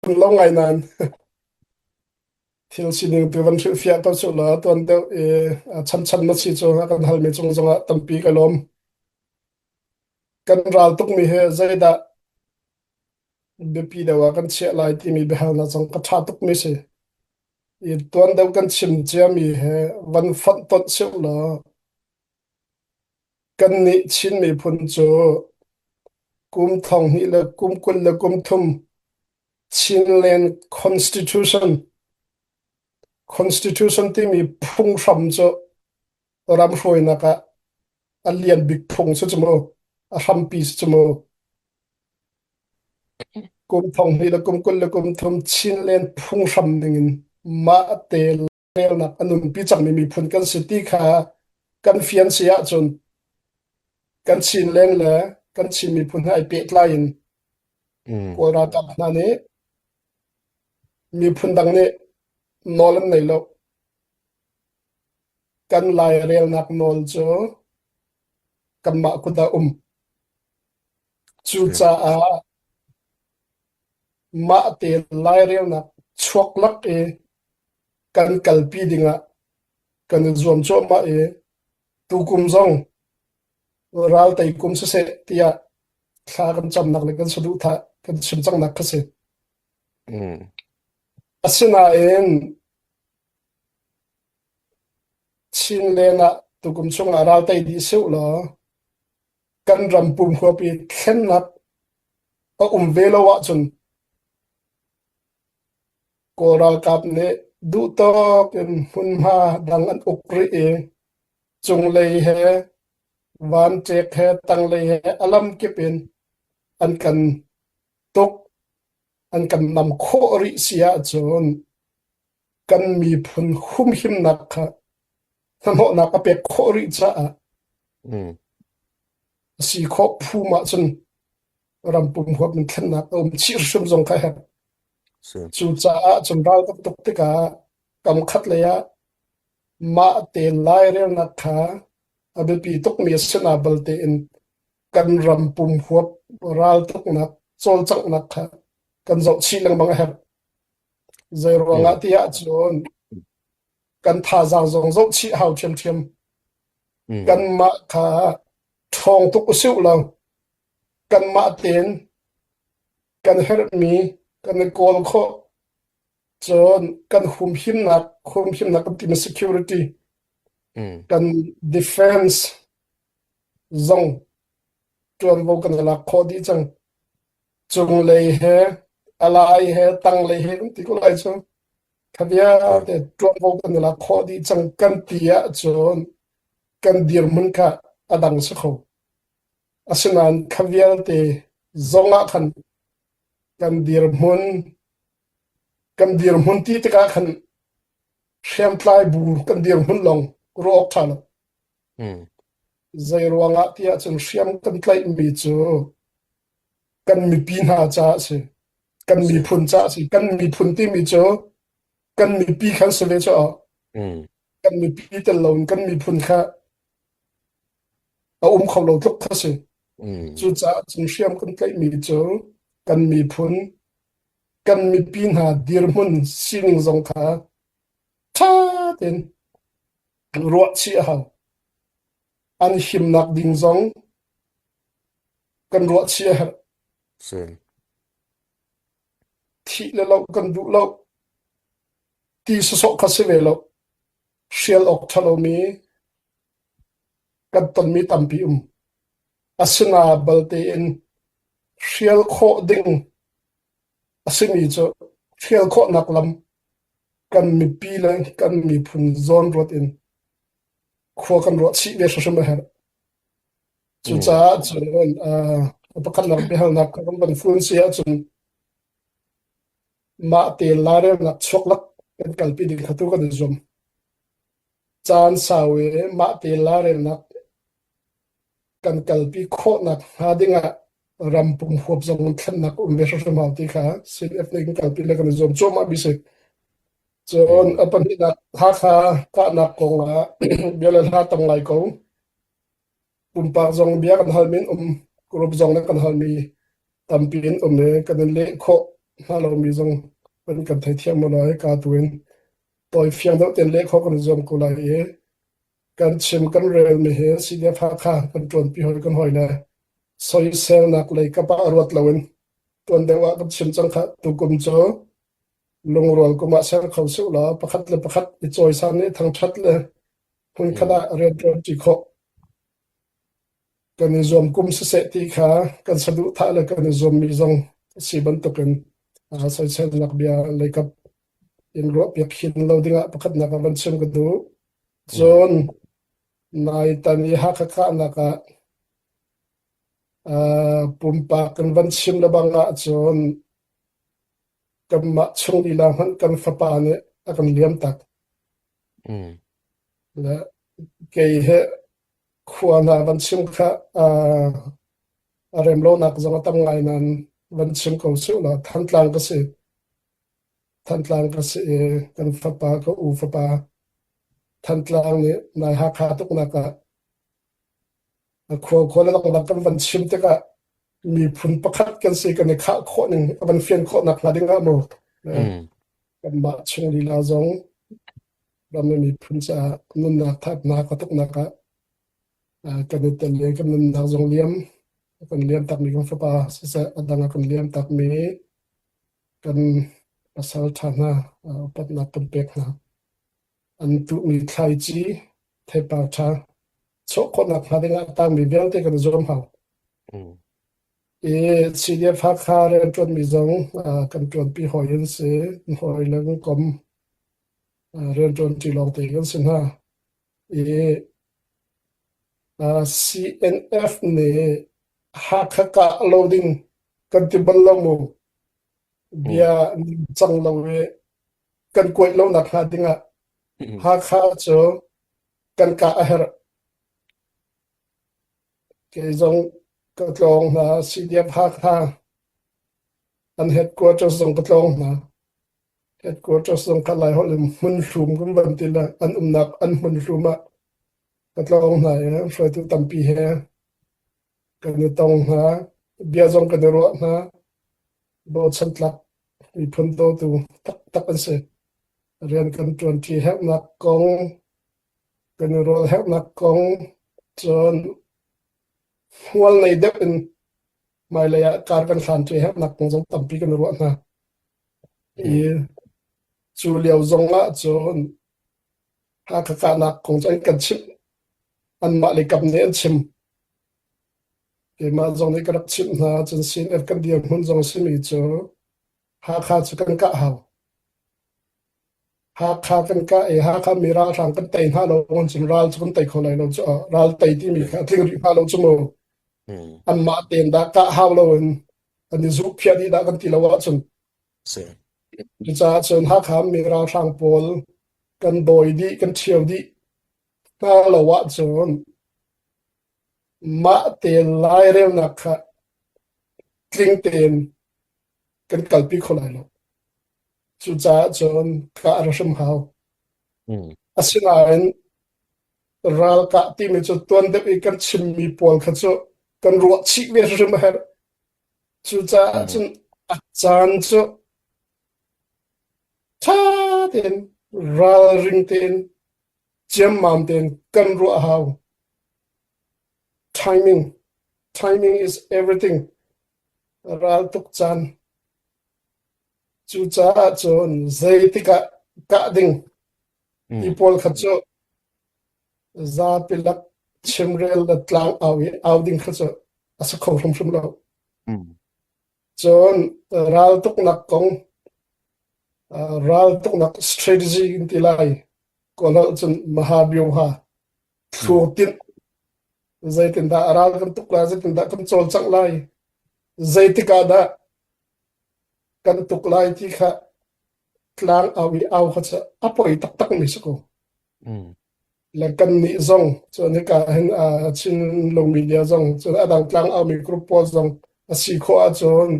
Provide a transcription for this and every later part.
Lo ngai nain thil sining tu van hrilhfiah ko cu law tuan deuh i chanchan na si cu a kan halmi cung zongah tampi ka lawm. Kan ral tukmi hi zeidah biapi deuh ah kan chiah lai timi biahalnak zong ka ṭha tukmi si. I tuan deuh kan chim ciami he van fonh tonh sih law kannih Chin miphun cu kum thong hnih le kum 20 le kum thum Chinland Constitution Constitution timi phunghram cu ram hruainak ah a lian bik phung cu cu mu a hrampi cu cu mu kum thong hnih le kum 20 le kum thum Chinland phunghram ningin mah te relnak a nunpi cangmi miphun kan si ti kha kan fian si ahcun kan Chinland le kan Chin miphun he ai pehtlai in Kawl ralkap hna nih miphun dang nih nawl an nei lo. Kan lairelnak nawl cu kanmah kut ah um. Cucaah mah te lairelnak chuak lak i kan kalpi dingah kan i zuam cuahmah i tukum zong ral tei kum siseh tiah thla kan camnak le kan saduhthah kan chim cangnak kha si. Asinain Chinland ah tukum chungah ral tei dih sih law kan ram pum huap i thlennak a um ve lo ahcun Kawl ralkap nih duhtawk in hmunhma dang an uk rih i cunglei he vanṭek he tanglei he a lamkip in an kan tuk an kan nam khawh rih si ahcun kan miphun humhimnak kha hnahnawhnak a pek khawh rih caah a si khawh phum ahcun ram pum huap in thlennak a um chih hrim zong kha a herh. Cucaah cun ral kan tuk tikah kam khat lei ah mah te lairelnak kha a biapi tukmi a si na bal tein kan ram pum huap raltuknak cawlcanghnak kha kan zoh chih lengmang a herh. Zei ruangah ti ahcun kan thazaang zong zoh chih hau ṭhiamṭhiam. Kanmah kha ṭhawng tuk usih law kanmah tein kan herhmi kan i kawl khawh. Cun kan humhimnak, humhimnak kan timi security, kan defense zong ṭuanvo kan i lak khawh dih cang. Cunglei he, a lai he, tanglei he kan ti ko lai cu. Kha vialte ṭuanvo kan i lak khawh dih cang kan ti ahcun kan dirhmun kha a dang si kho. Asinain kha vialte zong ah khan kan dirhmun kan dirhmun ti tikah khan hriamtlai bu kan dirhmun lawng ruah awk ṭha lo. Zei ruangah tiah cun hriam kan tlaihmi cu kan mipi hna caah a si. Kan miphun caah a si. Kan miphun timi cu kan mipi khan si ve cu kan mipi tel loin kan miphun kha a um kho lo tluk kha si. Cucaah cun hriam kan tlaihmi cu kan miphun, kan mipi hna dirhmun sining zong kha ṭha tein ruah chih a hau. An himnak ding zong kan ruah chih a herh. Thih le loh kan duh lo. Ti sawsawh kha si ve lo. Hrial awk ṭha lomi kan tonmi tampi um. Asina balte in hrial khawh ding a simi cu hrial khawhnak lam kan mipi le kan miphun zawnruat in khua kan ruah chih ve hrimhrim a herh. Cucaah cun uh, pakhatnak biahalnak kan van fun si ahcun mah te lairelnak chuaklak kan kalpi ding kha tu kan i zuam. Caan sau i mah te lairelnak kan kalpi khawhnak hnga dingah ram pum huap zong thlennak um ve hrimhrim hau ti kha CNF nih kan kalpi le kan i zuam cuahmah mi si. Cun a pahnihnak Hakha kahnak kong ah bia le hla tam ngai ko. Pumpak zong bia kan halmi in um, group zong nih kan halmi tampi in um i kan in leh khawh. hna lomi zong kan kan theithiam mu lai ka tu in tawi fiang deuh ten leh khawh kan i zuam ko lai i kan chim kan relmi hi CDF Hakha kan ṭuanpi hoi kan hawi le soiselnak lei kap ah ruat loin tuan deuh ah kan chim cang kha tukum cu lungrual kum ah ser kho sih law pakhat le pakhat i cawisan i thangṭhat le hmunkhat ah rianṭuanṭi khawh kan i zuam kum siseh ti kha kan saduhthah le kan i zuammi zong a si bantukin soiselnak bia leikap in ruahpiak hin lo dingah pakhatnak ah van chim ka duh. Cun naitan i Hakha kahnak ah pumpak kan van chim lebang ahcun kanmah chung lila hmanh kan fapa nih a kan liam tak. Le kei he khua hna van chim kha a rem lonak zong a tam ngai nain van chim ko sih law Thantlang ka si. Thantlang ka si i kan fapa ka u fapa Thantlang nih nai Hakha tuknak ah a khua khua le dangdang kan van chim tikah miphun pakhat kan si kan i khah khawh ning a van fian khawh nak hnga ding ah mu kanmah chung lila zong ram le miphun caah nunnak thatnak a tuknak ah kan i tel i kan nunnak zong liam kan liam takmi kan fapa siseh a dang a kan liam takmi kan pasal ṭha hna upatnak kan pek hna. An tuhmi thlaici theipar ṭha chuah khawhnak hnga dingah a tangmi vialte kan i zuam hau. I CDF Hakha rianṭuanmi zong kan ṭuanpi hawi an si. Hawi le kan kom rianṭuanṭi lawngte kan si hna. I CNF nih Hakha kah lo ding kan ti bal lo mu. Bia cang lo i kan kuaih lonak hnga dingah Hakha cu kan kah a herh. Kei zong ka tlawng hna, CDF Hakha an headquarters zong ka tlawng hna. Headquarters zong kha Laiholh in hmunhlum kan van ti le an umnak an hmunhlum ah ka tlawng hna i hruaitu tampi he kan i tong hna, bia zong kan i ruah hna. Bochan tlak miphun dawtu taktak an si. Rian kan ṭuanṭi herhnak kong, kan i rual herhnak kong, cun hmual nei deuh in hmailei ah kar kan hlanṭi herhnak kong zong tampi kan i ruah hna. I cu lio zong ah cun Hakha kahnak kong cu an kan chimh. Anmah le kam nih an chim. Keimah zong nih ka rak chimh hna. Cun CNF kan dirhmun zong a simi cu Hakha cu kan kah hau. Hakha kan kah i Hakha mi ralhrang kan tei hna lo cun ral cu kan tei kho lai lo cu. Ral tei timi kha a tling rih hnga lo cu mu. Anmah tein dah kah hau loin an i zuhphiah dih dah kan ti lo ahcun. Cucaah cun Hakha mi ralhrang pawl kan dawi dih, kan ṭhio dih hna lo ahcun mah te lairelnak kha tling tein kan kalpi kho lai lo. Cucaah cun kah a hrim hau. Asinain ralkah timi cu tuan deuh i kan chimmi pawl kha cu kan ruah chih ve hrim a herh. Cucaah cun a caan cu ṭha tein ralring tein ciammam tein kan ruah a hau. Timing, timing is everything. Raltuk caan. Cucaah cun zeitik ah kah ding ti pawl kha cu zapi lak chimrel le tlang au i au ding kha cu a si kho hrimhrim lo. Cun raltuknak kong, raltuknak strategy in ti lai, Kawlholh cun Mahabyuha, thlur tinh, zeitindah ral kan tuk lai, zeitindah kan cawlcangh lai, zeitik ah dah kan tuk lai ti kha tlang au i au kha cu a poi taktak mi si ko. Le kannih zong cun hika hin Chin lo media zong cun a dang tlang aumi group pawl zong a si khawh ahcun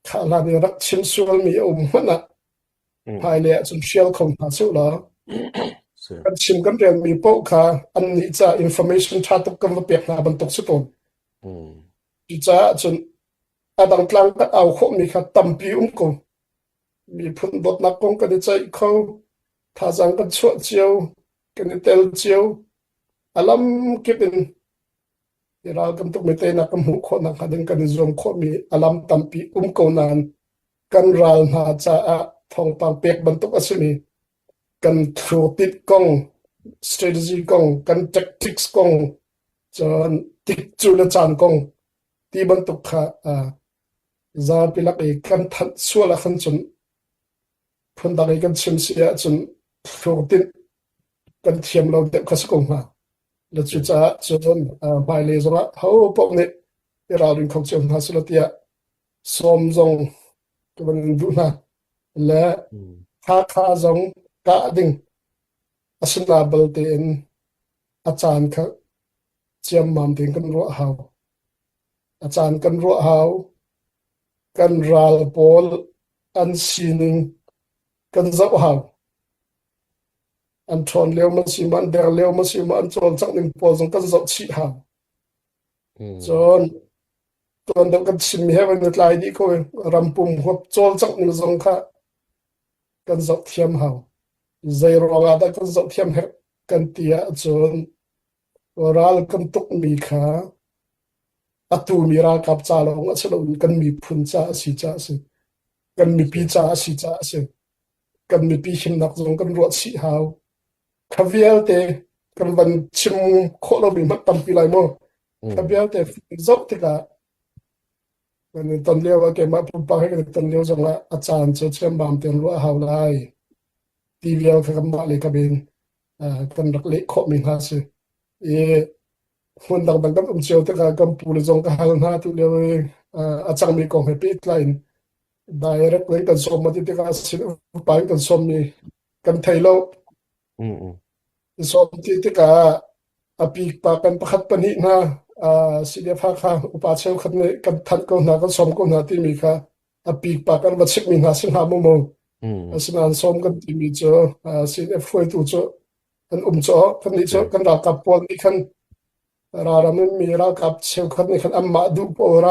kha hlan i rak chim sualmi a um hmanh ah hmailei ahcun hrial kho hna sih law kan chim kan relmi paoh kha annih ca information ṭha tuk kan va pek hna bantuk si tawn. Cucaah cun A dang tlang kan au khawhmi kha tampi um ko. Miphun dawtnak kong kan i ceih kho, thazaang kan chuah cio, kan i tel cio. A lam kip in hi ral kan tukmi teinak kan hmuh khawh nakhnga ding kan i zuam khawhmi a lam tampi um ko nain kan ral hna caah thawngpang pek bantuk a simi kan thlurtit kong, strategy kong, kan tactics kong, cun tikcu le caan kong ti bantuk kha zapi lak i kan thanh sual ahkhan cun phundang i kan chim si ahcun thlurtinh kan thiam lo deuh kha si ko hnga. Le cucaah cun hmailei zongah ho paoh nih i ralring kho cio hna selaw tiah sawm zong ka van in duh hna. Le Hakha zong kah ding a si na bal tein a caan kha ciammam tein kan ruah hau. A caan kan ruah hau. Kan ral pawl an sining kan zoh hau. An ṭhawn lio ma si ma, an der lio ma si ma, an cawlcangh ning pawl zong kan zoh chih hau. Cun tuan deuh kan chimmi he van i tlai dih ko i rampum huap cawlcangh ning zong kha kan zoh thiam hau. Zei ruangah dah kan zoh thiam herh kan ti ahcun ral kan tukmi kha atu mi ralkap ca lawng a si loin kan miphun ca a si caah a si. Kan mipi ca a si caah a si. Kan mipi himnak zong kan ruah chih hau. Kha vialte kan van chim khawh lomi hmanh tampi lai mu. Kha vialte zoh tikah kan i ton lio ah keimah pumpak he kan i ton lio zongah a caan cu chiambam tein ruah a hau lai. Ti vial kha kanmah le ka bin kan rak leh khawhmi hna si. I hmun dangdang kan um cio tikah kan pu le zong ka hal hna tu lio i a cangmi kong he pehtlai in direct in kan sawm ti tikah sin upa in kan sawmmi kan thei lo. Sawm ti tikah a pikpa kan pakhat pahnih hna CDF Hakha upa cheukhat nih kan thanh ko hna kan sawm ko hna timi kha a pikpa kan va chimhmi hna si hnga mu mu. Asinain sawm kan timi cu CDF hruaitu cu an um cu kannih cu kan ralkap pawl nih khan ralram in mi ralkap cheukhat nih khan anmah duh paoh ram.